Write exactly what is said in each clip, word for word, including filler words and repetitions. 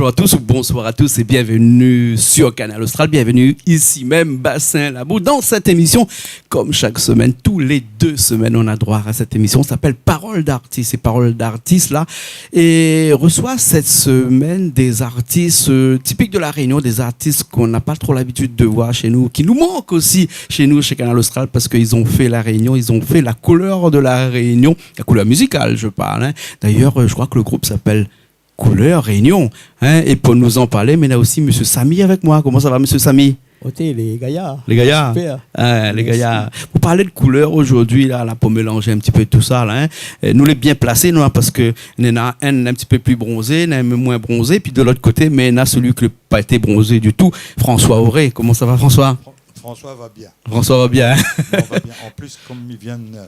Bonjour à tous ou bonsoir à tous et bienvenue sur Kanal Austral. Bienvenue ici même, Bassin Labou, dans cette émission. Comme chaque semaine, tous les deux semaines, on a droit à cette émission. Ça s'appelle Parole d'artiste. Et Parole d'artiste, là, et reçoit cette semaine des artistes, euh, typiques de La Réunion, des artistes qu'on n'a pas trop l'habitude de voir chez nous, qui nous manquent aussi chez nous, chez Kanal Austral, parce qu'ils ont fait La Réunion, ils ont fait la couleur de La Réunion, la couleur musicale, je parle, hein. D'ailleurs, euh, je crois que le groupe s'appelle Couleur Réunion, hein. Et pour nous en parler, mi néna aussi Monsieur Samy avec moi. Comment ça va, Monsieur Samy ? Oté, lé gayar. Lé gayar. Super. Ah, lé gayar. Pou parl de koulèr zordi la, la, pou mélanz in ti pé tousa la, hein. Euh, nou lé bien plasé, nou, parske néna inn in ti pé pli bronzé, néna inn mwin bronzé, pi de lot koté, mi néna sèl ki la pa été bronzé ditou, François Auré. Koman sa va, François ? Fran-, François va bien. François va bien, hein ? Non, va bien. An plis, kom mi vien, euh,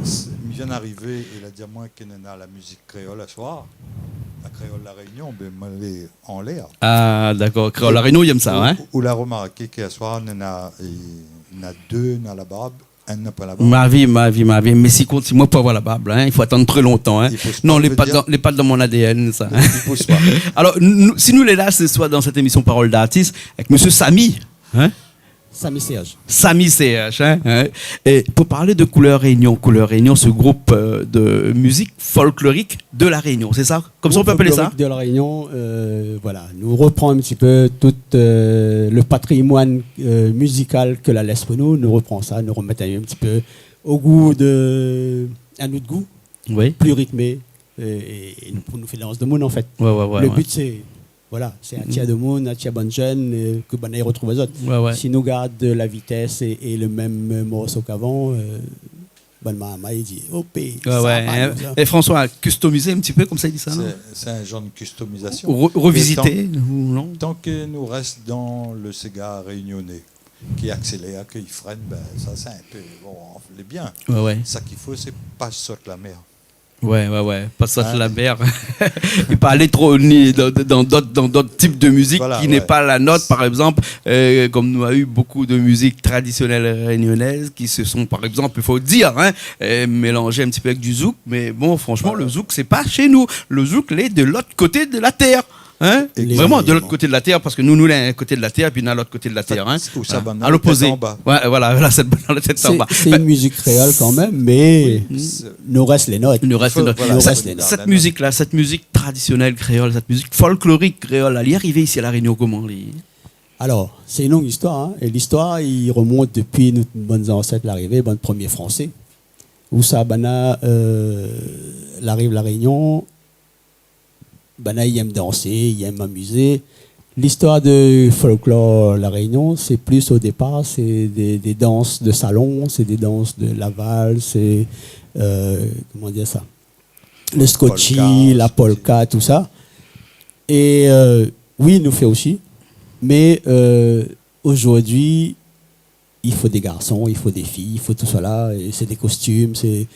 s-, mi vien arivé, é la di amoin ke néna la mizik kréol aswar, la kréol La Rénion, bin, moin lé anlèr. Ah, dakor. Kréol La Rénion, i èm sa, hein ? Ou, ou la romarké ke aswar, néna, é, néna dé, néna la barb, inn na pa la barb. Ma vi, ma vi, ma vi. Mé si kont, si moin pou avoir la barb la, hein, i fo atann tré lontan, hein. I pous pa, non, lé pa dan, lé pa dan mon A D N, sa. I pous pa. Alor, nou, si nou lé la se soir dan sèt émision Parole d'artiste, avèk Monsieur Samy, hein ? Samy Serge. Samy Serge, hein, hein. É pou parl de Couleur Réunion, Couleur Réunion, ce groupe, euh, de musique folklorique de La Réunion, sé sa ? Komsa ou pé apèl sa ? Groupe folklorique de La Rénion, euh, voilà. Nou repran in ti pé tout, euh, le patrimoine, euh, musical ke la lès pou nou. Nou repran sa, nou remèt in ti pé o gou de, a nout gou. Oui. Pli ritmé, euh, é, é pou nou fé dans demoun, an fèt. Ouais, ouais, ouais. Le but, sé, voilà, sé atir demoun, atir bann jenn, euh, ke banna i retrouv azot. Ouais, ouais. Si nou gard la vitès é, é le mèm, euh, morso k'avan, euh, bann marmay i di, opé, sa va, hein. É François, kustomiz in ti pé, komsa i di sa, non ? Sé, sé in janr de kustomizasion. Re-, revizité, ou non ? Mé tan, tan ke nou rès dan le séga rényoné, ki aksélèr, ki frèn, bin, sa, sé in pé, bon, lé bien. Ouais, ouais. Sak i fo, sé pa sot la mèr. Ouais, ouais, ouais. Pa sot la mèr. Hein ? É pa alé tro ni dan, dan dot, dan dot tip de mizik ki lé pa la not, par égzanp, euh, kom nou la u bonpé de mizik tradisionèl rényonèz ki se son, par égzanp, i fo dir, hein, euh, mélanzé in ti pé avèk du zouk, mé bon, fransheman, le zouk, sé pa shé nou. Le zouk, lé de lot koté de la tèr. Hein ? Exactement. Vréman, de lot koté de la tèr, parske nou, nou lé in koté de la tèr, pi na lot koté de la tèr, hein. Voilà. Ou sa, bann tèt anba. Ouais, voilà, voilà, sé bann tèt anba. Sé, sé in mizik kréol kan mèm, mé nou rès lé not. Nou rès lé not. Voilà. Sèt, sèt mizik-la, sèt mizik tradisionèl kréol, sèt mizik folklorik kréol la, li arivé isi La Rénion koman, li ? Alor, sé in long istoir, hein, é listoir, i remont dopi nout bann zansèt larivé, bann promié Fransé. Ousa, banna, euh, la ariv La Rénion, banna i èm dansé, i èm amizé. Listoir de folklor La Rénion, sé plis o dépar, sé dé, dé dans de salon, sé dé dans de la vals, sé, euh, koman dir sa ? Le skochi, la polka, tousa. É, euh, oui, nou fé osi. Mé, euh, zordi, i fo dé garson, i fo dé fiy, i fo tousa la, é sé dé kostim, sé,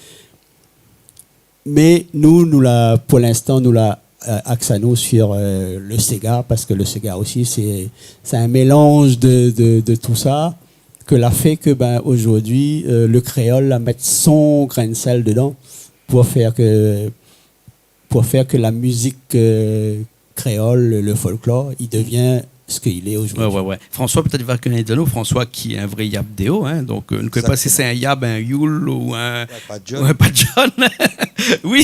mé nou, nou la, pou linstan, nou la, euh, aks anou sur, euh, le séga, parske le séga osi, sé, sé in mélanz de, de, de tousa, ke la fé ke, bin, zordi, euh, le kréol la mèt son grin de sèl dedan pou fé ke, pou fé ke la mizik, euh, kréol, le, le folklor, i devien sak i lé zordi. Ouais, ouais, ouais. François, pétèt va koné anou, François ki lé in vré yab déo, hein, donk, euh, nou koné pa si sé in yab, in youl ou in, ou in padjon. Ouais, padjon. Oui,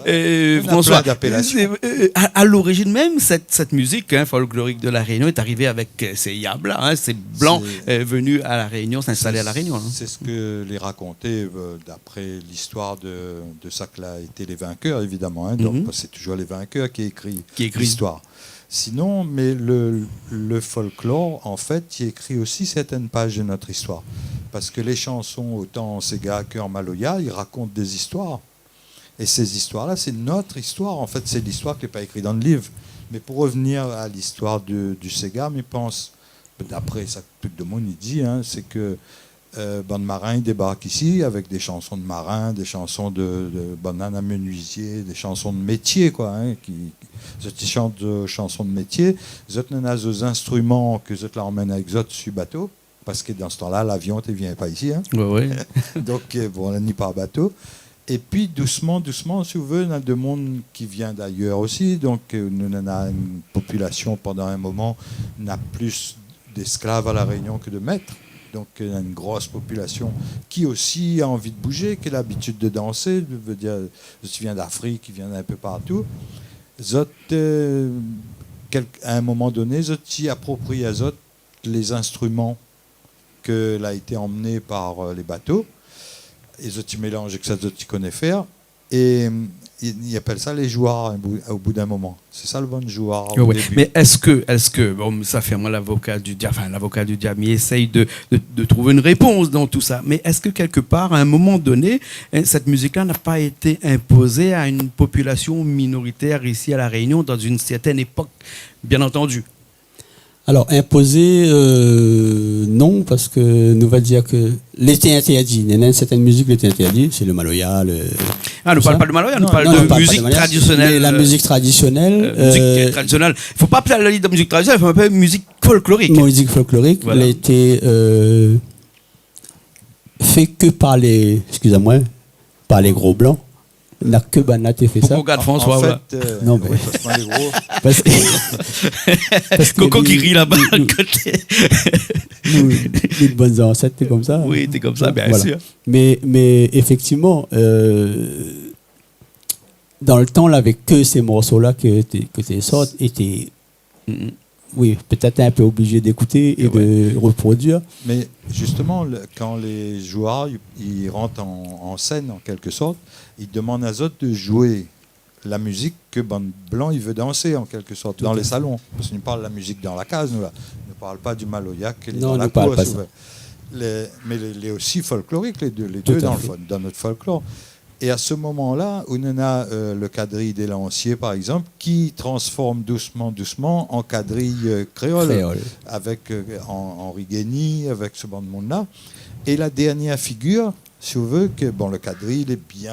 euh, François, sé, euh, a, a lorizinn mèm, sèt, sèt mizik, hein, folklorik de La Rénion lé arivé avèk, euh, sé yab-la, hein, sé blan, euh, vni a La Rénion, s'installé a La Rénion, hein. Sé sak lé rakonté, euh, d'apré listoir de, de sak la été lé vinkèr, évidaman, hein. Donk, sé touzour lé vinkèr ki ékri listoir. Sinon, mé le, le folklor, an fèt, i ékri osi sèrtin paz de nout istoir. Parske lé shanson, otan an séga ke an maloya, i rakont dé zistoir. É sé zistoir-la, sé nout istoir. An fèt, sé listoir ki lé pa ékri dan le liv. Mé pou revnir a listoir du, du séga, mi pans, d'apré sak tout demoun i di, hein, sé ke, euh, bann marin i débark isi avèk dé shanson de marin, dé shanson de, de bann amenuizié, dé shanson de métié, koi, hein, ki, zot i shant, euh, shanson de métié. Zot néna zot zinstriman ke zot la amenn avèk zot su bato. Parske dan se tan-la, lavion té vien pa isi, hein. Ouais, ouais. Donk, euh, bon, ni par bato. Épi, dousman, dousman, si ou vé, na de moun ki vien d'ayèr osi. Donk, euh, nou, nou néna in popilasion, pandan in moman, na plis d'ésklav a La Rényon ke de mèt. Donk, euh, na in gro popilasion ki osi la anvi de bouzé, ki na labitid de dansé, vé dir, zot i vien d'Afrik, i vien d'in pé partou. Zot, euh, kèl-, a in moman doné, zot i apropri azot lé zinstriman ke la été anmené par, euh, lé bato, é zot i mélanz èk sak zot i koné fèr, é, euh, i, i apèl sa lé zouar, o bout, o bout d'in moman. Sé sa le bann zouar o début. Ouais, ouais. Mé èske, èske, bon, sa i fé amoin lavoka di diab, anfin, lavoka di diab, mi éséy de, de, de trouv in répons dan tout sa. Mé èske kèlkepar, a in moman doné, hein, sèt mizik-la na pa été inpozé a in popilasion minoritèr isi a La Rényon, dan in sèrtin épok, bien antandi ? Alor, inpozé, euh, non, parske nou va dir ke lété intèrdi. Néna sèrtin mizik lété intèrdi, sé le maloya, le... Ah, nou parl pa de maloya, nou parl de mizik tradisionèl. Non, non, nou parl pa de maloya, mé la mizik tradisionèl, euh, mizik tradisionèl. Fo pa apèl ali mizik tradisionèl, fo apèl mizik folklorik. Mizik folklorik, voilà. Lété, euh, fé ke par lé, excusez-moi, par lé gro blan. Na ke banna té fé sa. Poukosa ou gard François, voilà. Non, mé... Oui, parske moin lé gro. Parske, parske Koko ki ri laba, koté. Nou, nou bann zansèt té konmsa. Oui, té konmsa, bien sir. Mé, mé éfèktivman, euh, dan le tan, la, avèk ke sé morso-la ke té, ke té sort, é té Mm, mm. Oui, pétèt in pé oblizé d'ékouté é de reprodwir. Mé zistoman, le, kan lé zouar i, i rant an, an sèn, an kèlke sort, i demann azot de zoué la mizik ke bann blan i vé dansé, an kèlke sort, dan lé salon. Tout à fait. Parske nou parl la mizik dan la kaz, nou, la. Nou parl pa di maloya ke lé dan la kour, si ou vé. Non, nou parl pa de sa. Lé, mé lé, lé osi folklorik, lé dé, lé dé dan le fon, dan nout folklor. Tout à fait. É a se moman-la, ou néna, euh, le kadriy dé Lansié, par égzanp, ki transform dousman, dousman an kadriy, euh, kréol, avèk, euh, An-, Anri Guény, avèk se bann moun-la. É la dèrnièr figir, si ou vé, ke, bon, le kadriy, lé bien,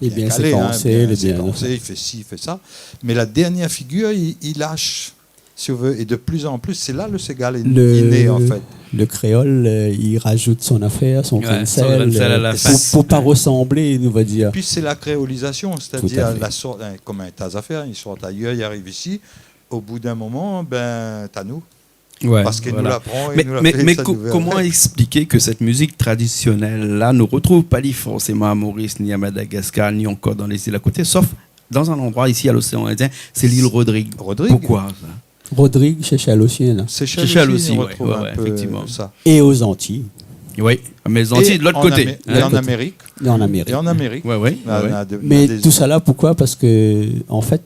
bien kalé, hein, lé bien sékansé, lé bien sékansé, i fé si, i fé sa. Mé la dèrnièr figir, i, i lash si ou vé, é de pli an pli, sé la le séga lé, lé né, an fèt. Le kréol, euh, i razout son afèr, son grin de sèl, euh, pou, pou pa resanblé, nou va dir. Pi sé la kréolizasion, sétadir la sort, hein, konm in ta zafèr, i sort ayèr, i ariv isi, o bout d'in moman, bin, tanou. Tout à fait. Ouais, voilà. Parske nou la pran é nou la fé sa douvèr. Mé, mé ko-, koman èksplik ke sèt mizik tradisionèl-la, nou retrouv pa li forséman a Moris, ni a Madagaskar, ni ankor dan lé zil a koté, sof dan in landroi isi a l'Oséan Indien, sé lil Rodrig. Rodrig. Poukosa sa ? Rodrig, Séchèl osi, la. Séchèl osi, nou retrouv in pé sa. Séchèl osi, ouais, ouais, éfèktivman. É o Zantiy. Oui, mé Zantiy, de lot koté, hein. É an Amé-, é an Amérik. É an Amérik. É an Amérik. Ouais, ouais, ouais. Mé tout sa la, poukosa ? Parske, an fèt,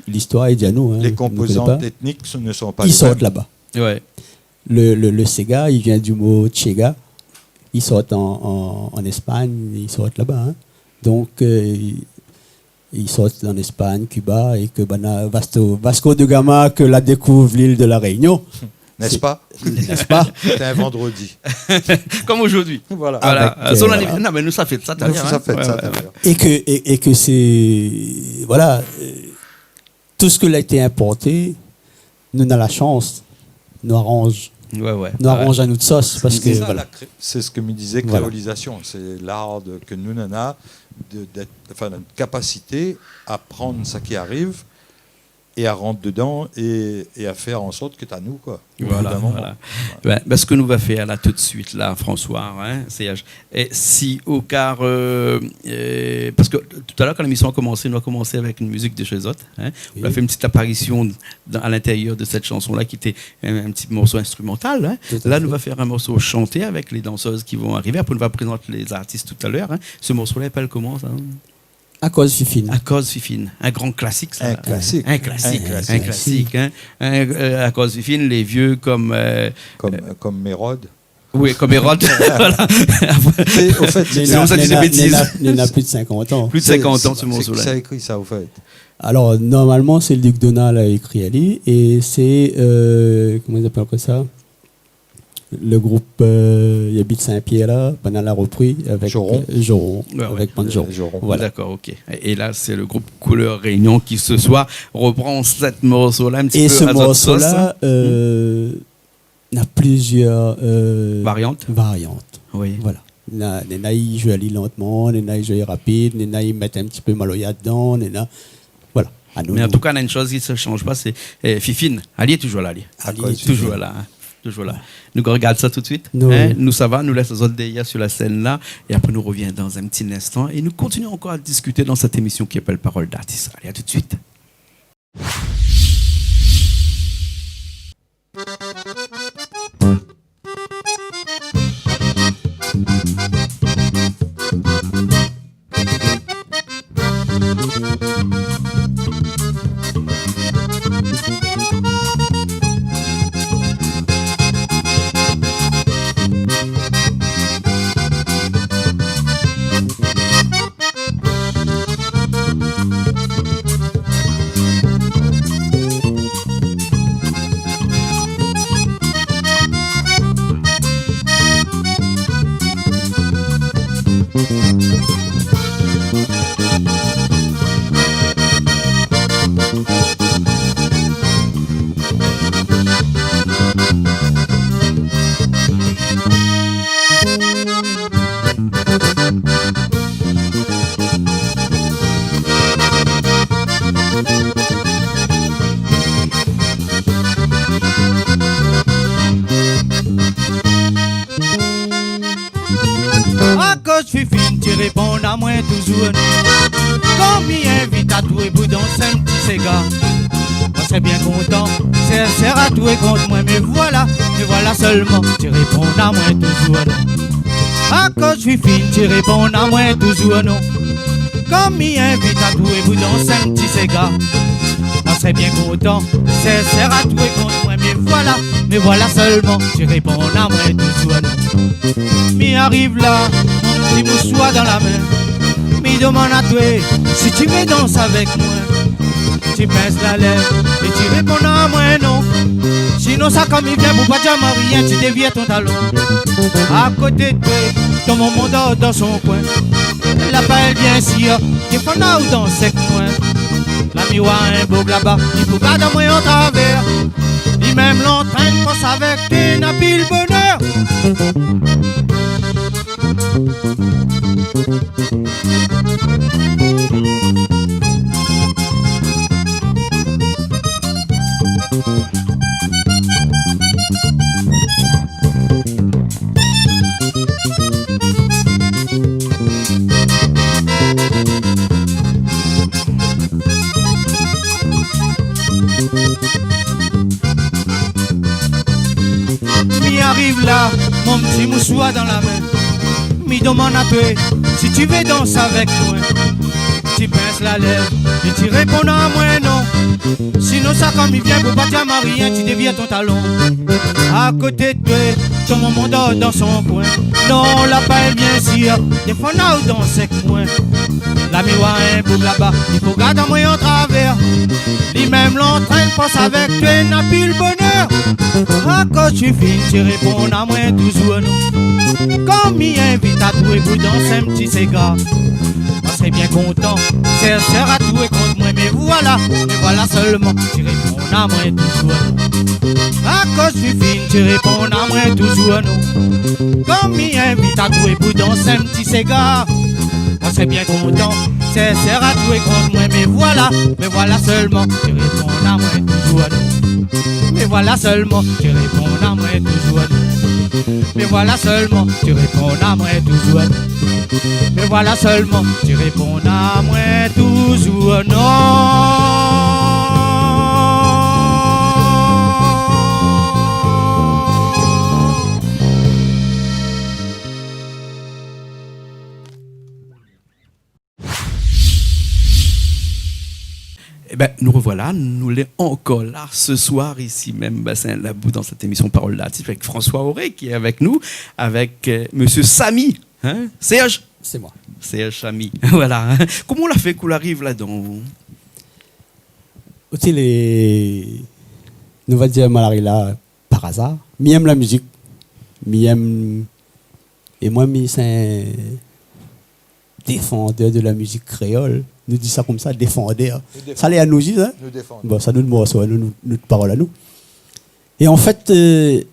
listoir i di anou, hein, nou koné pa. Lé konpozant étnik ne son pa lé mèm. I sort laba. Ouais. Le, le, le séga, i vien di mo tséga. I sort an, an, an Espagne, i sort laba, hein. Donk, euh, i, i sort an Espagne, Cuba, é ke banna Vasto-, Vasco de Gama ke la dékouv lil de La Rényon. N'est-ce pas ? Sé, n'est-ce pas ? Sété in vandrodi. Konm zordi. Voilà. Voilà. Avèk, euh, son anniv-, non, mé nou sa fèt sa, nou sa fèt sa, ouais, ouais. É ke, é, é ke sé, voilà, euh, tout sak la été inporté, nou na la shans, nou aranz, nou aranz a nout sos, parske, voilà. Sé sa, la kré-, sé sak mi dizé, kréolizasion. Sé lar de, ke nou, nou na de, d'èt, anfin, nout kapasité a prann sak i ariv é a rant dedan é, é a fèr an sort ke lé ta nou, koi. Voilà, voilà. Évidaman. Bin, bin, sak nou va fèr la tout de suit la, François, hein, Serge, é si o kar, euh, euh, parske talèr, kan lémision la komansé, nou la komansé avèk in mizik de shé zot, hein. Oui. Nou la fé in ti aparision dan, a l'intérieur de sèt shanson-la, ki té in, in ti morso instrimantal, hein. Tout à fait. La, nou va fèr in morso shanté avèk lé dansèz ki vont arivé. Apré, nou va prézant lé zartis talèr, hein. Se morso-la, i apèl koman, sa ? Akoz Fifine. Akoz Fifine. In gran klasik, sa. In klasik. In klasik. In klasik, hein. Hein, euh, Akoz Fifine, lé vié konm, euh, konm, euh, konm Mérod. Oui, konm Mérod. Voilà. Sé, o fèt, sé, sé konmsa ke mi di bétiz. Néna, néna, néna plis de sinkant an. Plis de sinkant an, se morso-la. Sé, sé, kisa la ékri sa, o fèt ? Alor, normalman, sé Luc Donat la ékri ali, é sé, euh, koman i apèl sa ? Le group, euh, i abit Sin-Pièr la, banna la repri avèk, Joron. Euh, Joron, avèk bann Joron. Joron. Voilà. Dakor, ok. É, é la, sé le group Couleur Réunion ki, se soir, repran sèt morso-la in ti pé a zot sos. É se morso-la, euh, na plizièr, euh, variant. Oui. Voilà. Néna, néna i zoué ali lantman, néna i zoué rapid, néna i mèt in ti pé maloya dedan, néna, voilà. Anou, nou... Mé an tou ka, néna in shoz i sanz pa, sé, eh, Fifine. Ali lé touzour la, ali. Ali lé touzour la, in. Touzour la. Nou rogard sa tout suit, in. Nou sava, nou lès azot dèrièr sur la sèn la, é apré nou rovien dan in ti linstan é nou kontinié ankor a diskité dan sèt émision ki apèl Parole d'artiste. Alé, a tout suit. Akoz Fifine, ti réponn amoin touzour non. Kan mi invit aou pou dans in ti séga, moin sré bien kontan, sèr, sèr aou é kont moin, mé voilà, mé voilà sèlman, ti réponn amoin touzour non. Akoz Fifine, ti réponn amoin touzour non. Kan mi invit aou pou dans in ti séga, moin sré bien kontan, sèr, sèr aou é kont moin, mé voilà, mé voilà sèlman, ti réponn amoin touzour non. Mi ariv la, mon ti mousoir dan la min, mi domann aou si ti vé dans avèk moin. Ti pins la lèv é ti réponn amoin non. Sinon sa, kan mi vien pou pa dir amoin rien, ti dévir ton talon. Akoté de toi, ton momon dor dan son koin. La pa èl, biensir, défann aou dans èk moin. La mi oi in boug laba, li pou gard amoin an travèr. Li mèm lé antrin pans avèk toi, na pi le bonèr. Mi ariv la, mon ti mousoir dan la min, mi domann aou si ti vé dans avèk moin. Ti pins la lèv é ti réponn amoin non. Sinon sa, kan mi vien pou pa dir amoin rien, ti dévir ton talon. Akoté de toi, ton momon dor dan son koin. Non, la pa èl, biensir, défann aou dans èk moin. La mi oi in boug laba, li pou gard amoin an travèr. Li mèm lé antrin pans avèk toi, na pi le bonèr. Akoz Fifine, ti réponn amoin touzour non. Kan mi invit aou pou dans in ti séga, moin sré bien kontan, sèr, sèr aou é kont moin, mé voilà, mé voilà sèlman, ti réponn amoin touzour non. Akoz Fifine, ti réponn amoin touzour non. Kan mi invit aou pou dans in ti séga, moin sré bien kontan, sèr, sèr aou é kont moin, mé voilà, mé voilà sèlman, ti réponn amoin touzour non. Mé voilà sèlman, ti réponn amoin touzour non. Mé voilà sèlman, ti réponn amoin touzour non. Mé voilà sèlman, ti réponn amoin touzour non. Ében, nou rovoila, nou lé ankor la se soir, isi mèm, Bassin Labou, dan sèt émision Parole d'artiste avèk François Auré, ki lé avèk nou, avèk, euh, mésyé Samy, in, Serge. Sé moin. Serge Samy, voilà, in. Koman ou la fé pou ou ariv ladan, ou ? Ou té lé, nou va dir, moin la ariv la par azar. Mi èm la mizik. Mi èm, é moin, mi sé in défandèr de la mizik kréol. Nou di sa konmsa, défandèr. Nou défann. Sa lé anou zis, in ? Nou défann. Bon, sa nout morso anou, nout, nout parol anou. É an fèt, euh,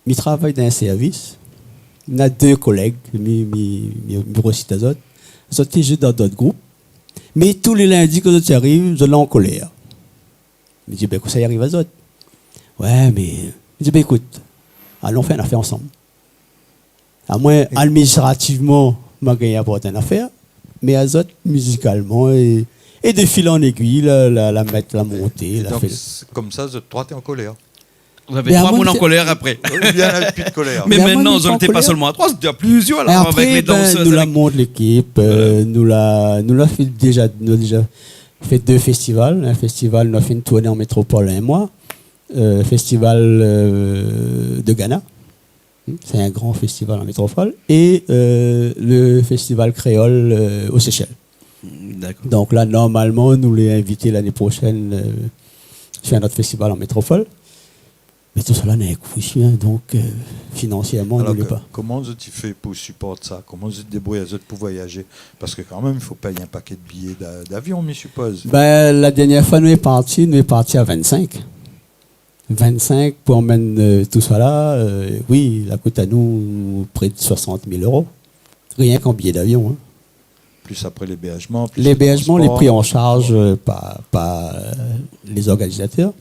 mi travay dan in sèrvis. na dé kolèg, mi, mi, mi, mi rosit azot. Zot té zoué dan dot group. Mé tou lé lindi kan zot i ariv, zot lé an kolèr. Mi di, bin, kosa i ariv azot ? Wé, mé, mi di, bin, ékout, alon fé in nafèr ansanm. Amoin, administrativman, ma gingn aport in nafèr, mé azot, mizikalman, é, é de fil an égui, la, la, la mèt, la monté, la fé. Donk, sé konmsa, zot troi té an kolèr. Zot lavé troi moun an kolèr apré. Mé amoin, nou té pa an kolèr. Mé mintnan, zot lété pa solman a troi, zot lété a plizièr, la, avèk lé dansèz, avèk... É apré, bin, nou la mont lékip, euh, nou la, nou la fé déza, nou la déza fé dé festival. In festival, nou la fé in tourné an métropol in moi. Euh, festival, euh, de Ghana. Sé in gran festival an métropol. É, euh, le festival kréol, euh, o Séchèl. Dakor. Donk la, normalman, nou lé invité lané proshèn, euh, fé in not festival an métropol. Mé tousala néna in kou isi, in. Donk, euh, finansièrman, nou lé pa. Alor, koman zot i fé pou siport sa ? Koman zot i débrouy azot pou voyazé ? Parske kanmèm, i fo péy in paké biyé d'a-, d'avion, mi sipoz. Bin, la dernièr foi nou lé parti, nou lé parti a vinn-sink. Vinn-sink pou amenn, euh, tousala, euh, wi, la kout anou pré de soisant mil éro. Rienk an biyé d'avion, in. Plis apré lébérzman, plis le transpor. Lébérzman lé pri an sharz, euh, par, par, euh, lé zorganizatèr.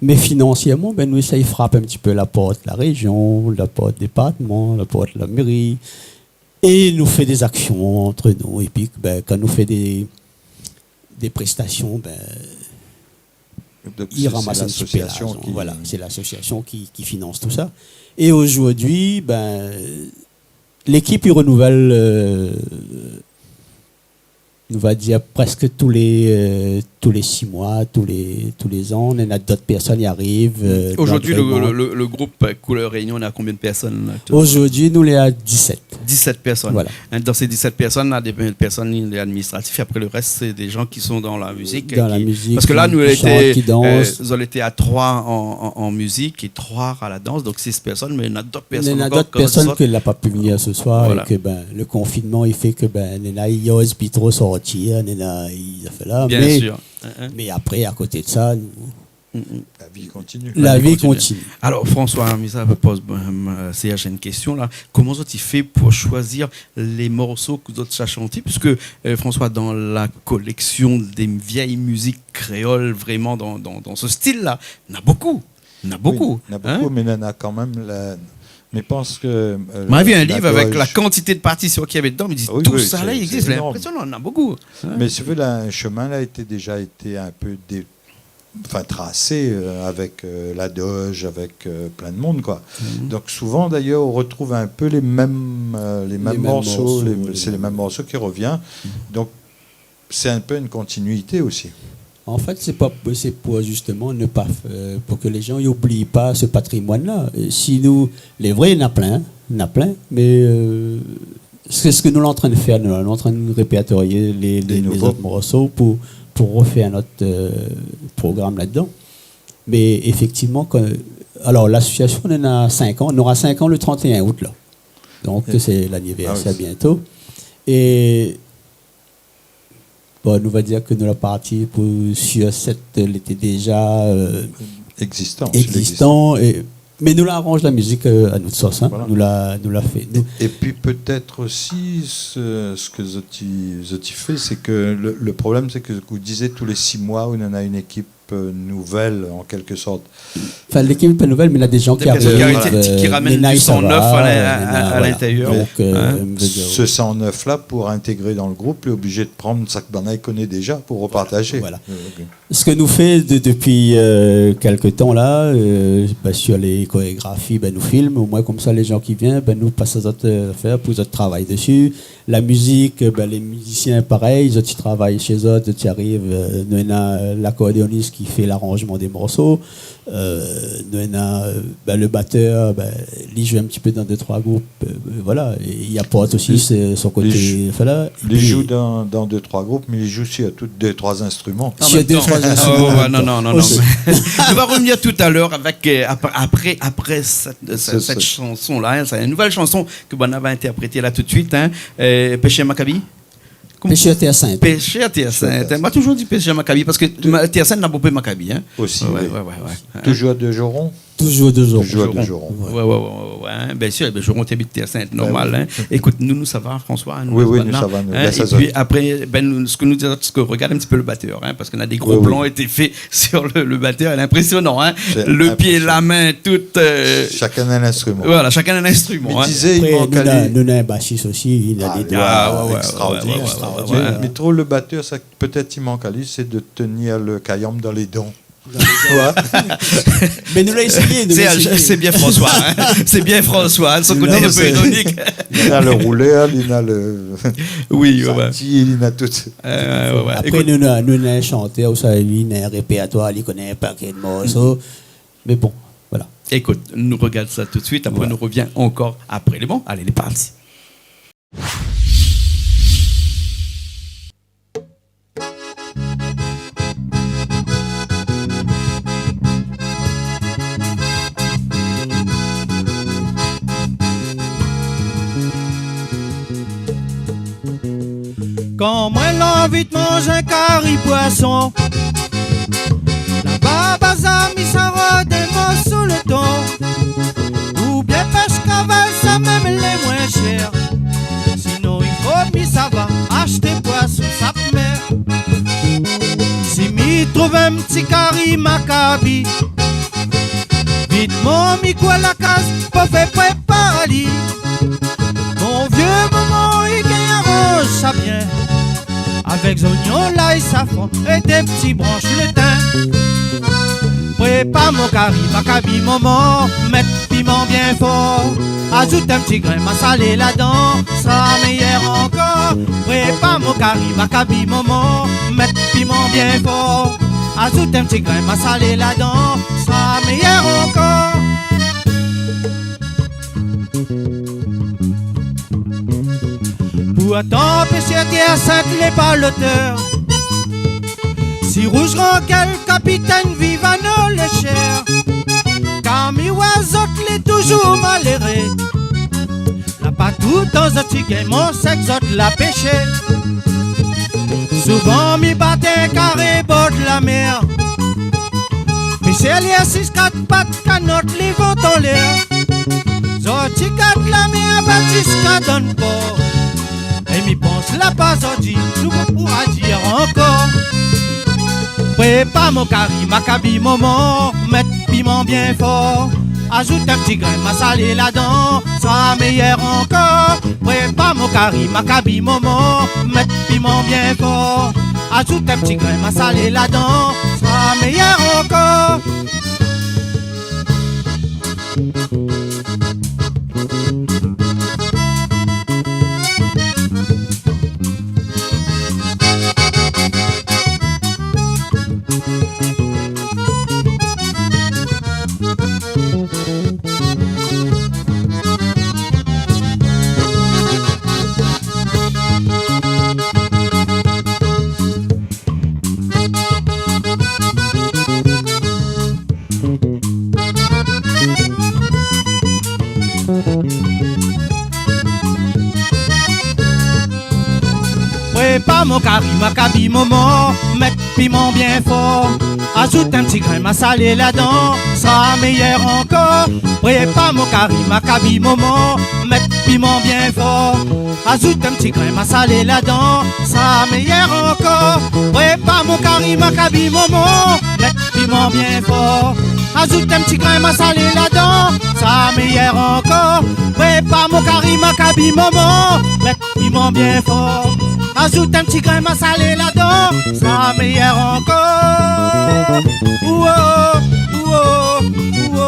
Mé finansièrman, bin, nou éséy frap in ti pé la port la réjion, la port départman, la port la méri. É nou fé dé zaksion ant nou. Épi, bin, kan nou fé dé, dé préstasion, bin, i ramas in ti pé larzan. Donk sé, sé lasosiasion ki... Voilà, sé lasosiasion ki, ki finans tousa. É ojourdui, bin, lékip i renouvèl, euh, nou va dir prèsk tou lé, euh, tou lé sis moi, tou lé, tou lé zan, néna dot pèrsone i ariv, euh, dan le group. Ojourdui, le, le, le group Couleur Réunion, néna konbien de pèrsone, la, tout ? Ojourdui, nou lé a disèt. Disèt pèrsone. Voilà. In, dan sé disèt pèrsone la, dé pèrsone lé administratif, é apré le rès, sé dé jan ki lé dan la mizik, dan la mizik, ki shant, ki dans. Parske la, nou lété, euh, zot lété a troi an, an, an mizik é troi a la dans, donk sis pèrsone, mé néna dot pèrsone ankor, konm zot. Néna dot pèrsone ke la pa pu vnir se soir, voilà, é ke, bin, le konfinman i fé ke, bin, néna i oz pi tro sortir, néna i fé la, mé, bien sûr, in, in, mé apré, a koté de sa, nou, Mm, mm. La vi i kontinié. La vi i kontinié. Alor, François, mi sa poz, euh, Serge in késtion la. Koman zot i fé pou shoizi lé morso ke zot sa shanté ? Puiske, euh, François, dan la kolèksion dé vièy mizik kréol, vréman dan, dan, dan se stil la, néna bonpé. Néna bonpé, in ? Oui, néna bonpé, mé néna kanmèm la, mi pans ke, euh... Moin la vi in liv avèk la kantité de partision ki navé dedan, mi di, tousala i égzis, lé énorm. Wi, wi, sé, sé énorm. Lé inprésionan, néna bonpé. In ? Mé sé vré, la, le shomin la été, déza été in pé dé- enfin, trasé, euh, avèk, euh, la doge, avèk, euh, plin de moun, koi. Mhm. Donk souvan, d'ayèr, i retrouv in pé lé mèm, euh, lé mèm morso, lé, sé lé mèm morso ki revien. Mhm. Donk, sé in pé in kontinuité osi. An fèt, sé pa, sé pou zistoman ne pa f-, euh, pou ke lé jan i oubli pa se patrimoine-la. Euh, si nou, lé vré, néna plin, néna plin, mé, euh, sé sak nou lé antrin de fèr, nou, nou lé antrin de répertorié lé, lé, lé zot morso pou, pou refèr nout, euh, program ladan. Mé éfèktivman, kan, alor, lasosiasion, néna sink an, nora sink an le trente et un août, la. Donk, sé lanivèrsèr biento. É, bon, nou va dir ke nou la parti pou, sur sèt, lété déza, euh, égzistan, é, mé nou la aranz la mizik, euh, a nout sos, in. Voilà. Nou la, nou la fé, nou. É, épi pétèt osi, se, sak zot i, zot i fé, sé ke le, le problèm, sé ke, ke ou di, tou lé sis moi, ou néna in ékip, euh, nouvèl, an kèlk sort. Enfin, lékip pa nouvèl, mé néna dé jan ki ariv, euh, néna i sava, néna, voilà. Dé pèrsone ki ariv, ki, ki ramèn du sang nèf a l'in-, a, a l'intérieur. Donk, euh, se sang nèf-la, pou intégré dan le group, lé oblizé de prann sak banna i koné déza pou repartazé. Voilà. Euh, ok. Sak nou fé de, dopi, euh, kèlk tan la, euh, bin, sur lé korégrafi, bin, nou film, omoin konmsa lé jan ki vien, bin, nou pas azot, euh, fèr pou zot travay dési. La mizik, euh, bin, lé mizisien, parèy, zot i travay shé zot, zot i ariv, euh, nou néna, euh, lakordéonis ki fé laranzman dé morso, euh, nou néna, euh, bin, le batèr, bin, li zoué in ti pé dan dé troi group, euh, voilà, é li aport osi son koté, voilà. Li, li zoué dan, dan dé troi group, mé li zoué osi a tout dé troi instriman. An mèm tan. Sur dé troi instriman an mèm tan. Ah ouais, non, non, non, non, mé nou va revnir talèr avèk, euh, ap-, apré, apré sèt, sèt, sèt shanson-la, in, sé in nouvèl shanson ke banna va intèrprété la tout de suit, in. Euh, Pêcheur Maccabi ? Koman ? Pêcheur Terre Sainte. Pêcheur Terre Sainte. Moin la touzour di Pêcheur Maccabi parske Terre Sainte néna bonpé Maccabi, in. Osi, oui. Ouais, ouais, ouais. Touzour de Joron. Toujours, toujours. Toujours, toujours. Ouais, ouais, ouais, ouais, ouais, hein. Bien sûr, ben, Joron, té abit Terre Sainte, normal, hein. Écoute, nou, nou sava, François, nou, nou sava, hein. Oui, oui, nou sava, nou. Et puis après, ben, nou, sak nou di, sak nou rogard in ti pé le batteur, hein, parce que na dé gro plan été fé sur le, le batteur, lé impressionnant, hein. Le pied, la main, tout, euh, shakinn in instriman. Voilà, shakinn in instriman, hein. Mé dizé, i mank ali. Apré, nou na, nou na in basis osi, li na dé doi extraordinaire. Ah, ouais, ouais, ouais. Mé, mé trouv le batteur, sak pétèt i mank ali, sé de tenir le kayanm dan lé dan. Dan lé dan. Ouais. Mé nou la éséyé, nou la éséyé. Sé bien François, hein. Sé bien François, hein, son koté in pé ironik. Li na le roulèr, li na le santi, li na tout. Euh, ouais, ouais. Écoute. Apré, nou na, nou na in shantèr ousa li na in répèrtoir, li koné in pakèt morso. Mé bon, voilà. Écoute, nou rogard sa tout de suite, apré nou rovien ankor apré. Lé bon ? Alé, lé parti. Kan moin lanvi de manz in kari poison, laba bazar mi sa rod in morso le ton. Oubien pèsh kaval, sa mèm lé moin shèr. Sinon, i fo mi sava ashté poison sap mèr. Si mi trouv in ti kari makabi, vitman mi kour la kaz pou fé prépar ali. Mon vié momon i gingn aranz sa bien, avèk zonion, lay, safran é dé ti bransh le tin. Prépar mon kari makabi, momon, mèt piman bien for. Azout in ti grin masalé ladan, sra méyèr ankor. Prépar mon kari makabi, momon, mèt piman bien for. Azout in ti grin masalé ladan, sra méyèr ankor. Pourtan, péshèr Terre Sainte lé pa lotèr. Si Rouge Rankèl, kapitèn Vivano lé shèr, kan mi oi zot lé toujour maléré. La pa toultan zot i gingn manz sak zot la péshé. Souvan mi bat in karé bor la mèr. Péshèr lé asiz kat pat, kanot, lé vant anlèr. Zot i gard la mèr, bat ziska dann por. É mi pans la pa zordi nou pou pouvoir dir ankor. Prépar mon kari makabi, momon, mèt piman bien for. Azout in ti grin masalé ladan, sra méyèr ankor. Prépar mon kari makabi, momon, mèt piman bien for. Azout in ti grin masalé ladan, sra méyèr ankor. Prépar mon kari makabi, momon, mèt piman bien for. Azout in ti grin masalé ladan, sra méyèr ankor. Prépar mon kari makabi, momon, mèt piman bien for. Azout in ti grin masalé ladan, sra méyèr ankor. Prépar mon kari makabi, momon, mèt piman bien for. Azout in ti grin masalé ladan, sra méyèr ankor. Prépar mon kari makabi, momon, mèt piman bien for. Azout in ti grin masalé ladan, sra méyèr ankor. Ouo, ouo, ouo.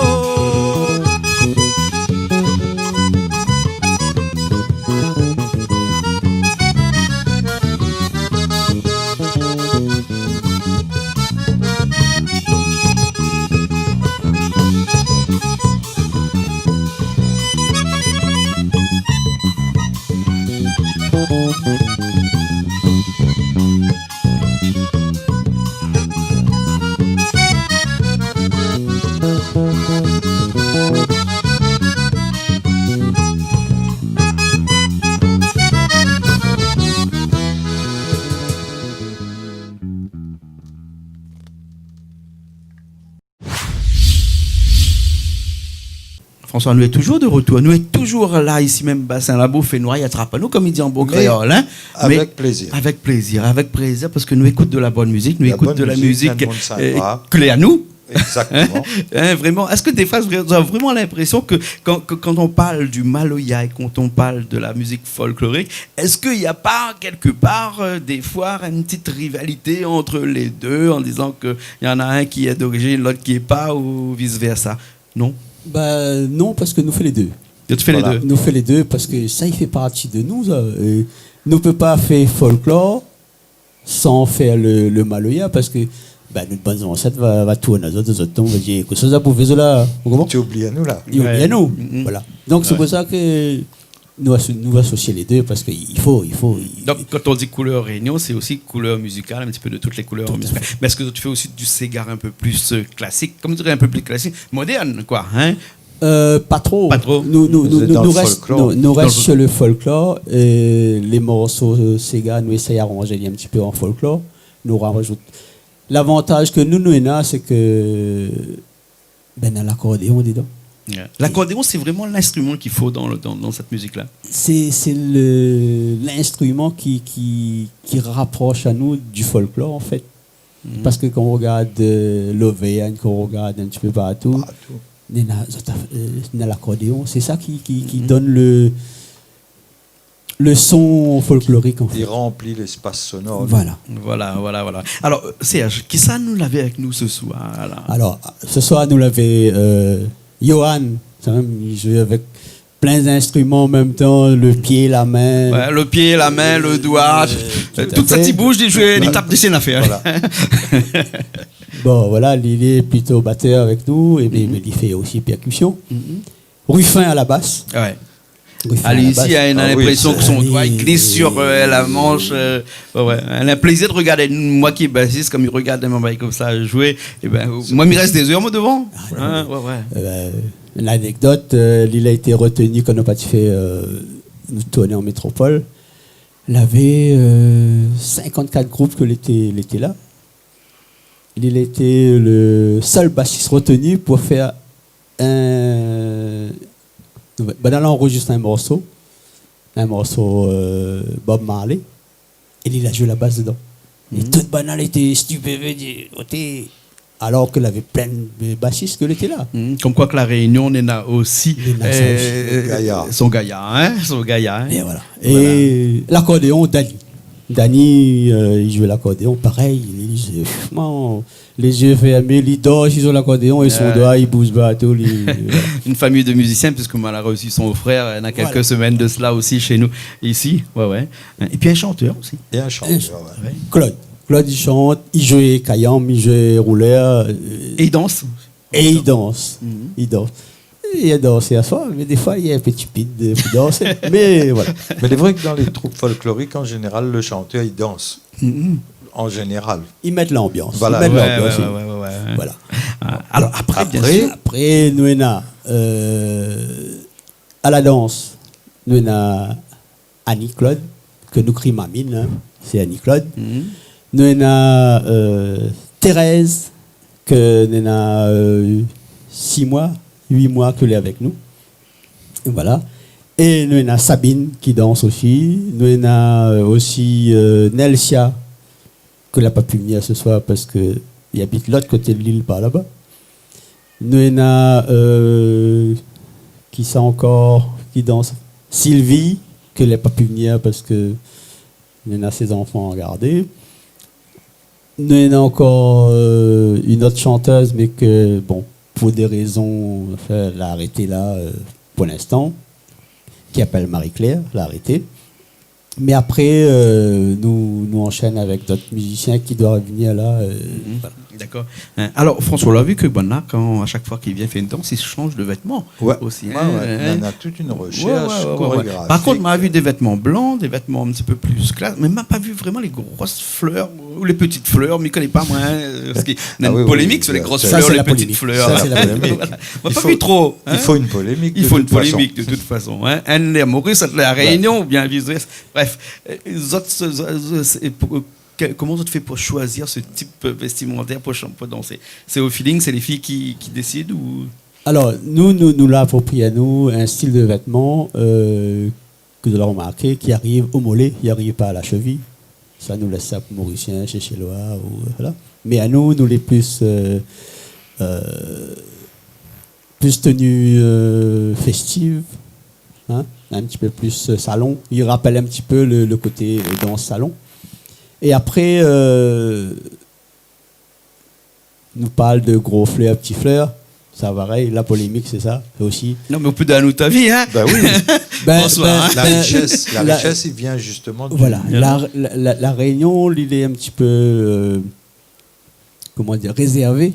François, nou lé toujour de retour. Nou lé toujour la, isi mèm, Basin Labou, fé noir, i atrap anou, konm i di an bon kréol, in. Mé avèk plézir. Avèk plézir, avèk plézir, parske nou ékout de la bone mizik, nou ékout de la mizik, euh, ke lé anou. Exactement. In, vréman, èske défoi, zot na vréman linprésion ke kan, ke, kan on parl du maloya é kan on parl de la mizik folklorik, èske na pa kèlkepar, euh, défoi, in ti rivalité ant lé dé, an dizan ke néna inn ki lé d'orizine, lot ki lé pa, ou vice versa ? Non ? Bin non, parske nou fé lé dé. Zot i fé lé dé. Voilà. Nou fé lé dé parske sa i fé parti de nou, sa. É nou pé pa fé folklor san fé le, le maloya, parske, bin, nout bann zansèt va, va tourn azot, azot tonm, va dir, kosa zot la pou fé sa la, ou konpran ? Ti oubli anou la. I oubli anou. Voilà. Donk sé pou sa ke nou aso-, nou asosi lé dé, parske i fo, i fo, i... Donk, kan on di koulèr Rényon, sé osi koulèr mizikal, in ti pé de tout lé koulèr mizikal. Tout à fait. Mé èske zot i fé osi du séga in pé pli, euh, klasik, konm diré, in pé pli klasik, modèrn, koi, in ? Euh, pa tro. Pa tro. Nou, nou, nou, nou rès, nou, nou rès sur le folklor, é lé morso, euh, séga, nou éséy aranzé in ti pé an folklor, nou razout. Lavantaz ke nou, nou néna, sé ke, bin, néna lakordéon dedan. Lakordéon, sé vréman linstriman k'i fo dan le, dan, dan sèt mizik-la. Sé, sé le, linstriman ki, ki, ki raprosh anou du folklor, an fèt. Parske kan ou rogard, euh, l'Auvergne, kan ou rogard in ti pé partou, néna, zot la, euh, néna lakordéon. Sé sa ki, ki, ki donn le, le son folklorik, an fèt. I ranpli léspas sonor. Voilà. Voilà, voilà, voilà. Alor, euh, Serge, kisa nou lavé avèk nou se soir la ? Alor, se soir, nou lavé, euh, Yohann, sa mèm, i zoué avèk plin zinstriman an mèm tan, le pié, la min. Ouais, le pié, la min, le doi, euh, tout sa ti bouz, li zoué, li tap dsi in afèr. Voilà. Bon, voilà, li, li lé plito batèr avèk nou, é bin, mé li fé osi pèrkision. Rufin a la bas. Ouais. Rufin a la bas. Alé, isi, in a linprésion ke son doi i glis sur, euh, la mansh, euh, ouais, ouais. In a plézir de rogard, moin ki lé basis, konm i rogard in manbay konmsa zoué, é bin, moin, mi rès dé zèr, moin, dovan. Ah, non, mé, ouais, ouais. Euh, Lanekdot, euh, li la été retenu kan nou la parti fé, euh, nout tourné an métropol. Lavé, euh, sinkant-kat group ke lété, lété la. Li lété le sèl basis retenu pou fé in, bin, la anrozistr in morso, in morso, euh, Bob Marley. É li la zoué la bas dedan. É tout banna lété stupéfé, di, oté, alor ke lavé plin de basis ke lété la. Konm koi ke La Rényon néna osi, néna sa osi, euh, son gayar, in, son gayar, in. É voilà. É lakordéon, Dani. Dani, euh, i zoué lakordéon, parèy, li, sé, franshman, lé zié fèrmé, li dor si son lakordéon é son doi i bouz partou, li, voilà. Une famille de musiciens, puisque moin la resu son frèr, euh, néna kèk semèn de sela osi shé nou, isi. Ouais, ouais. É pi in shantèr osi. É in shantèr, ouais. Claude. Claude, i shant, i zoué kayanm, i zoué roulèr, euh, é i dans. É i dans. I dans. I dans aswar, mé défoi, li lé in pé tipid, euh, pou dansé. Mé voilà. Mé lé vré ke dan lé troup folklorik, an zénéral, le shantèr, i dans. An zénéral. I mèt lanbians. Voilà. I mèt lanbians, ouais, ouais, ouais. Voilà. Ah, alor, apré, bien sir. Apré, nou néna, euh, a la dans, nou néna Annie Claude, ke nou kri Mamine, in, sé Annie Claude. Nou néna, euh, Thérèse, ke néna, euh, sis moi, uit moi ke lé avèk nou. Voilà. É nou néna Sabine ki dans osi. Nou néna, euh, osi, euh, Nelsia, ke la pa pu vnir se soir parske li abit lot koté de lil par laba. Nou néna, euh, kisa ankor ki dans ? Sylvie, ke la pa pu vnir parske néna sé zanfan a gardé. Nou néna ankor, euh, in ot shantèz, mé ke, bon, pou dé rézon, anfin, la arété la, euh, pou linstan, ki apèl Marie-Claire, la arété. Mé apré, euh, nou, nou anshèn avèk dot mizisien ki doi revnir la, euh, voilà. Dakor. In, alor, François, ou la vi ke banna, kan, a shak foi k'i vien fé in dans, i shanj de vètman osi, in. Ouais, ouais. Néna tout in roshèrsh korégrafik. Par kont, ma vi dé vètman blan, dé vètman in ti pé pli klas, mé ma pa vi vréman lé gro flèr ou lé ti flèr, mi koné pa, moin, in, parske néna in polémik sur lé gro flèr, lé ti flèr. Sa, sé la polémik. Voilà. Ma pa vi tro, in. I fo in polémik, de tout fason. I fo in polémik, de tout fason, in. In lé Moris, lot lé La Rényon, oubien vice versa. Bref, euh, zot, sé, sé, sé, é pou, euh, ke, koman zot i fé pou shoizi se tip, euh, vèstimantèr pou shan-, pou dansé ? Sé o feeling, sé lé fiy ki, ki désid ou ? Alor, nou, nou, nou la aproprié anou in stil de vètman, euh, ke zot la romarké, ki ariv o molé, i ariv pa a la sheviy. Sa, nou lès sa pou Morisien, Séshèlois, ou, voilà. Mé anou, nou lé plis, euh, euh, plis tenu, euh, festiv, hein, in ti pé plis, euh, salon. I rapèl in ti pé le, le koté, euh, dans salon. É apré, euh, nou parl de gro flèr, pti flèr, sa varèy, la polémik, sé sa osi. Non, mé ou pé donn anou out avi, hein. Bah oui. Ben, François, ben, hein. La ben, richesse, la la richesse, i vien justement du voilà, la, la, la, La Rényon, li lé in ti pé, euh, koman dir, rézèrvé.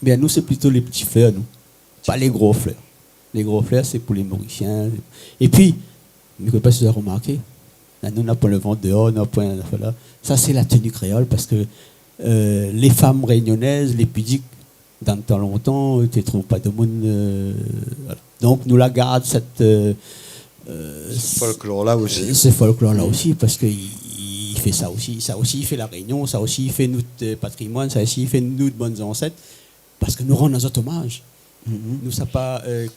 Mé anou, sé plito lé pti flèr, nou. Pa lé gro flèr. Lé gro flèr, sé pou lé Morisien. Épi, mi koné pa si zot la romarké, la, nou, na poin le vant déor, na poin, voilà. Sa, sé la tenu kréol, parske, euh, lé fanm rényonèz, lé pidik, dan tan lontan, té trouv pa demoun, euh, voilà. Donk, nou la gard sèt, euh, euh, Sèt folklor-la osi. Sèt folklor-la osi, parske i, i fé sa osi. Sa osi, i fé La Rényon, sa osi, i fé nout, euh, patrimoine, sa osi, i fé nout bann zansèt. Parske nou rann azot omaz. Mhm. Nou sa pa, euh,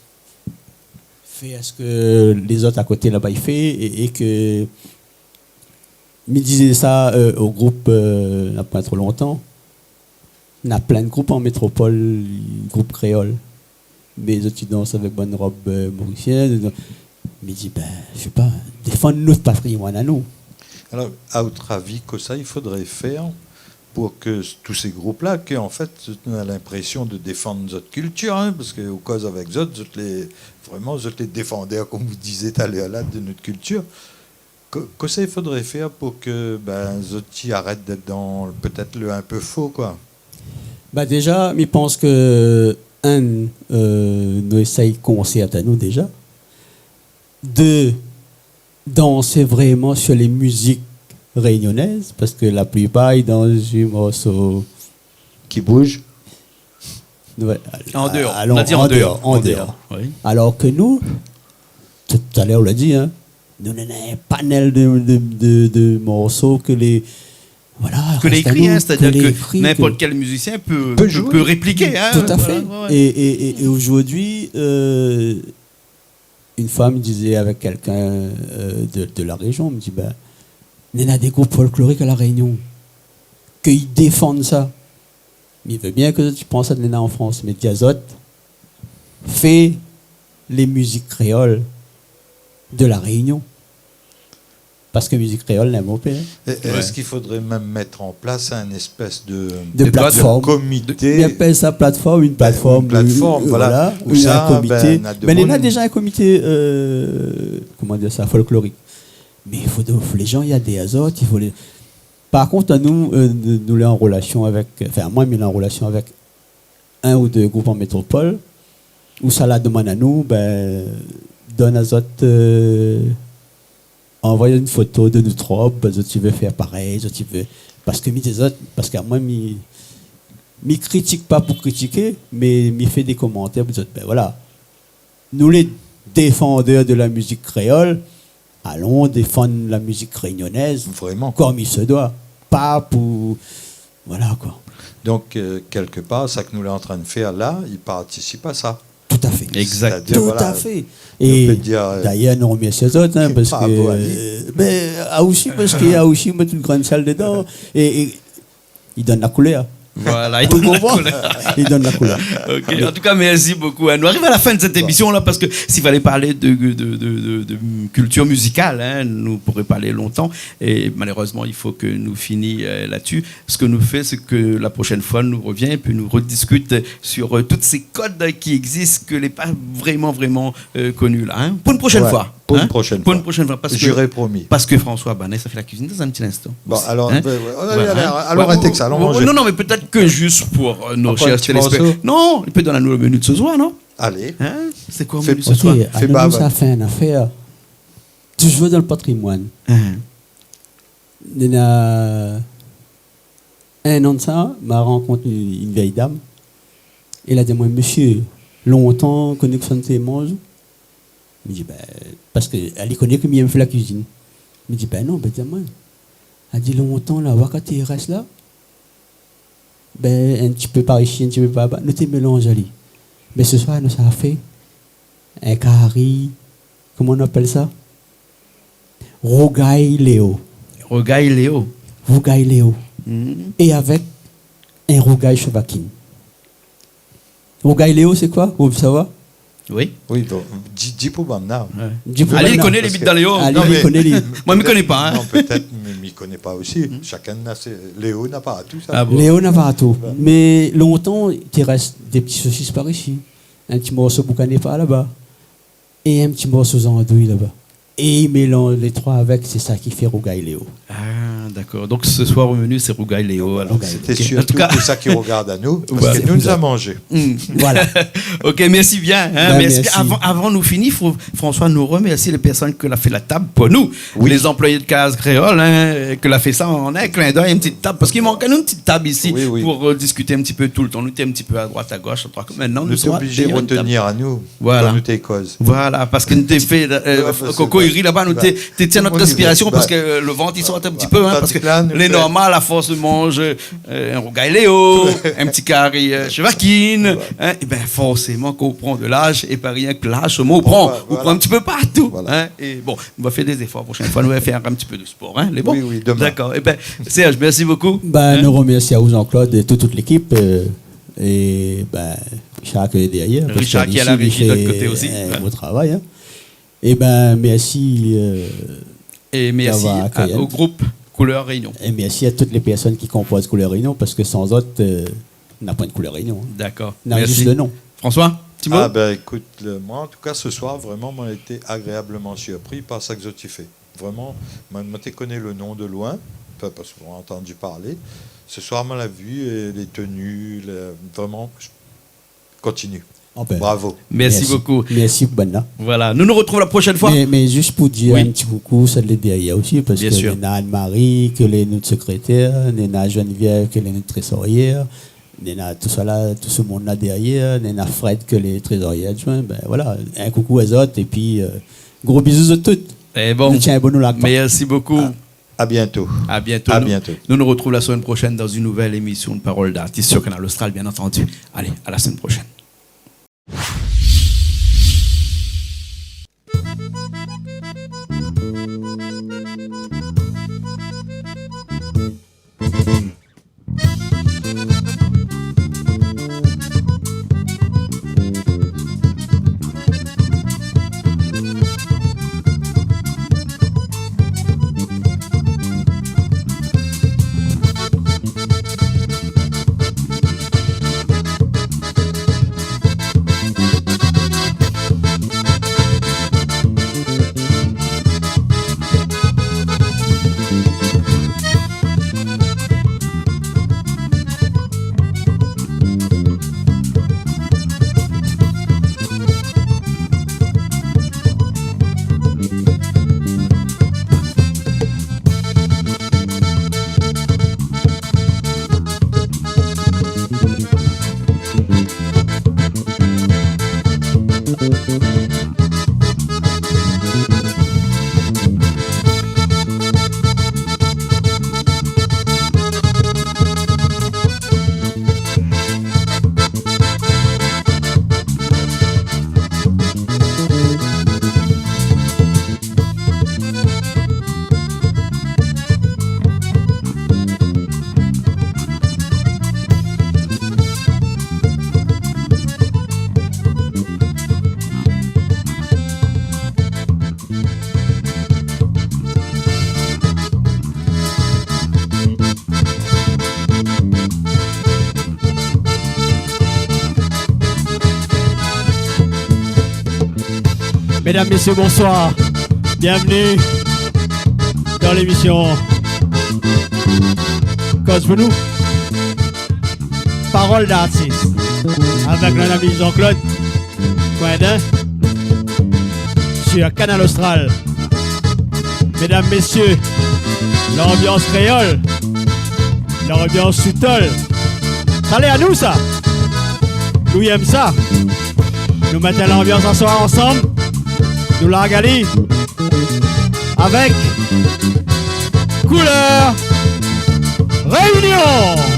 fé sak lézot a koté laba i fé é, é ke mi dizé sa, euh, o group, euh, na poin tro lontan. Na plin group an métropol, group kréol. Mé zot i dans avèk bann rob, euh, morisien. Mi di, ben, mi sé pa, défann nout patrimoine anou. Alor, a out avi, kosa i fodré fèr pou ke s-, tout sé group-la, ke, an fèt, nou na linprésion de défann zot kiltir, hein, parske ou koz avèk zot, zot lé, vréman, zot lé défandèr, kom ou dizé talèr la, de nout kiltir. Ko-, kosa i fodré fèr pou ke, ben, zot i arèt d'èt dan, pétèt, le in pé fo, koi ? Ba, déza, mi pans ke, inn, euh, nou éséy konsèrt anou déza. Dé, dansé vréman sur lé mizik rényonèz, parske la plipar i dans in morso ki bouz. An déor. Alon, an déor, an déor, oui. Alor ke nou, talèr ou la di, hein, nou néna in panèl de, de, de, de morso ke lé, voilà, ke lé ékri, hein, sétadir ke ninport kèl mizisien pé, pé zoué, pé répliké, hein. Tout à fait. Ouais, ouais, ouais. É, é, é, é zordi, euh, in foi, mi dizé avèk kèlkin, euh, de, de La Rényon, mi di, ben, néna dé group folklorik a La Rényon, ke i défann sa. Mi vé bien ke zot i pran sa néna an Frans, mé di azot, fé lé mizik kréol de La Rényon. Parske mizik kréol, néna bonpé, hein. É, é èske i fodré mèm mèt an plas in éspès de, de platform, de komité ? Mi apèl sa platform, in platform, voilà, ou in komité. Mé néna déza in komité, euh, koman dir sa, folklorik. Mé i fo, fo lé zan i adèr azot, i fo lé, par kont, anou, euh, nou, nou lé an relasion avèk, anfin, moin, mi lé an relasion avèk in ou dé group an métropol, ousa la domann anou, ben, donn azot, euh, anvoy in foto de nout rob, ben, zot i vé fé parèy, zot i vé, parske mi di azot, parske amoin, mi, mi kritik pa pou kritiké, mé mi fé dé komantèr pou di azot, ben, voilà. Nou lé défandèr de la mizik kréol, alon défann la mizik rényonèz vréman, kom i se doi. Pa pou, voilà, koi. Donk, euh, kèlkepar, sak nou lé antrin fèr la, i partisip a sa. Tout à fait. Exact. Sétadir, voilà, nou pé dir, euh, d'ayèr, nou romèrsi azot, hein, parske, bravo ali, euh, ben, a osi, parske a osi mèt in grin d'sèl dedan. É, é i donn la koulèr. Voilà, i donn la koulèr. Ou konpran ? I donn la koulèr. Ok, an tou ka, mèrsi bokou, hein. Nou ariv a la fin de sèt émision la, parske si falé parl de, de, de, de, de kiltir mizikal, hein, nou pouré parl lontan. É malérezman, i fo ke nou fini, euh, la-dsi. Sak nou fé, sé ke la proshèn foi, nou rovien, épi nou rodiskit sur, euh, tout sé kod ki égzis, ke lé pa vréman, vréman, euh, koni la, hein. Pou in proshèn foi. Pou in proshèn foi. Pou in proshèn foi, parske, parske François Banet sa fé la kuizine dan in ti linstan. Bon, alor, alon arèt avèk sa, alon manzé. Non, non, mé pétèt ke zis pou, euh, nout shèr téléspèktatèr. Ankor in ti morso ? Non, i pé donn anou le meni de se soir, non ? Alé. Hein ? Sé koi le meni de se soir ? Ok, alor nou sa fé in afèr. Touzour dan le patrimoine. Hein. Néna in an de sa, ma rankont in, in vièy dam. É la di amoin, mésyé, lontan, koné kosa nou té manz ? Mi di, ben, parske èl i koné ke mi èm fé la kuizine. Mi di, ben non, ben, di amoin. Èl di, lontan la, oua kan té rès la, ben, in ti pé par isi, in ti pé par laba, nou té mélanz ali. Mé se soir, nou sa fé in kari, koman nou apèl sa ? Rougay Léo. Rougay Léo. Rougay Léo. Mhm. É avèk in rougay shevakine. Rougay Léo, sé koi ? Ou sava ? Oui. Oui, bon, di, di pou banna. Ouais. Di pou banna. Ali, li koné, li abit dan Léo. Ali, li koné, li. Non, mé pétèt, non, pétèt, mé, mé li koné pa osi. Shakinn na sé, Léo na partou, sa. Ah bon ? Léo na partou. Ouais. Mé lontan, té rès dé ti sosis par isi, in ti morso boukané par laba, é in ti morso zandouy laba. É i mélanz lé troi avèk, sé sa ki fé rougay Léo. Ah, dakor. Donk, se soir, o menu, sé rougay Léo, alor. Rougay Léo. Sété sirtou pou sa ki rogard anou, parske nou, nou la manzé. Voilà. OK, mèrsi bien, hein. Bin, mèrsi. Avan, avan nou fini, Fr-, François, nou remèrsi lé pèrsone ke la fé la tab pou nou. Oui. Lé zanployé de Kaz Kréol, hein, ke la fé sa an in klin d'èy, in ti tab, parske i mank anou in ti tab isi pou, euh, diskité in ti pé toultan. Nou té in ti pé a droit, a gosh, a droit. Mintnan, nou té oblizé rotenir anou. Voilà. Kan nou té koz. Voilà, parske nou té fé, euh, kokoiri laba, nou té, té tien nout respirasion, parske, euh, le vant i sort in ti pé, hein, parske lé normal, a fors de manzé, euh, in rougay Léo, in ti kari, euh, shevakine, hein, é bin, forséman, kan ou pran de laz, é pa rienk laz, ou pran, ou pran in ti pé partou, hein, é bon, nou va fé dé zéfor. Proshinn foi, nou va fé in ti pé de spor, hein, lé bon ? Oui, oui, demin. Dakor. É bin, Serge, mèrsi bokou. Bin, nou remèrsi aou, Jean-Claude, é tout, tout lékip, euh, é bin, Richard ki lé dèrièr, Richard ki lé a la réji, lot koté osi. Parske li fé in bon travay, hein. É bin, mèrsi, euh, d'avoir akèy anou. É mèrsi a, o group Couleur Réunion. É mèrsi a tout lé pèrsone ki konpoz Couleur Réunion, parske san zot, euh, na poin de Couleur Réunion, hein. Dakor. Na zis le non. François, ti mo ? Ah, bin, ékout, le, moin, an tou ka, se soir, vréman, moin la été agréableman sirpri par sak zot i fé. Vréman, moin, moin té koné le non de loin, pa-, parske moin la antandi parlé. Se soir, moin la vi, é lé tenu, le, vréman, kontinié. Bravo. Mèrsi bokou. Mèrsi pou banna. Voilà, nou nou retrouv la proshèn foi. Mé, mé zis pou dir in ti koukou, sak lé dèrièr osi, parske néna Anne-Marie, ke lé nout sekrétèr, néna Geneviève, ke lé nout trésorièr, néna tout sa la, tout se moun-la dèrièr, néna Fred, ke lé trésorié adjoin. Bin voilà, in koukou azot, épi, euh, gro bizou zot tout. É bon, nou tien bon, nou la. Mèrsi bokou. A bientôt. A bientôt. Nou, nou retrouv la semèn proshèn dan in nouvèl émision de Parole d'artiste sur Kanal Austral, bien entendu. Alé, a la semèn proshèn. Mesdames, messieurs, bonsoir. Bienvenue dans l'émission Koz pou nou, Parole d'artiste, avec notre ami Jean-Claude Coindin sur Kanal Austral. Mesdames, messieurs, l'ambiance créole, l'ambiance sou tol. Sa lé anou sa. Nou yèm sa. Nou mèt lanbians aswar ansanm. Nou larg ali avèk Couleur Réunion.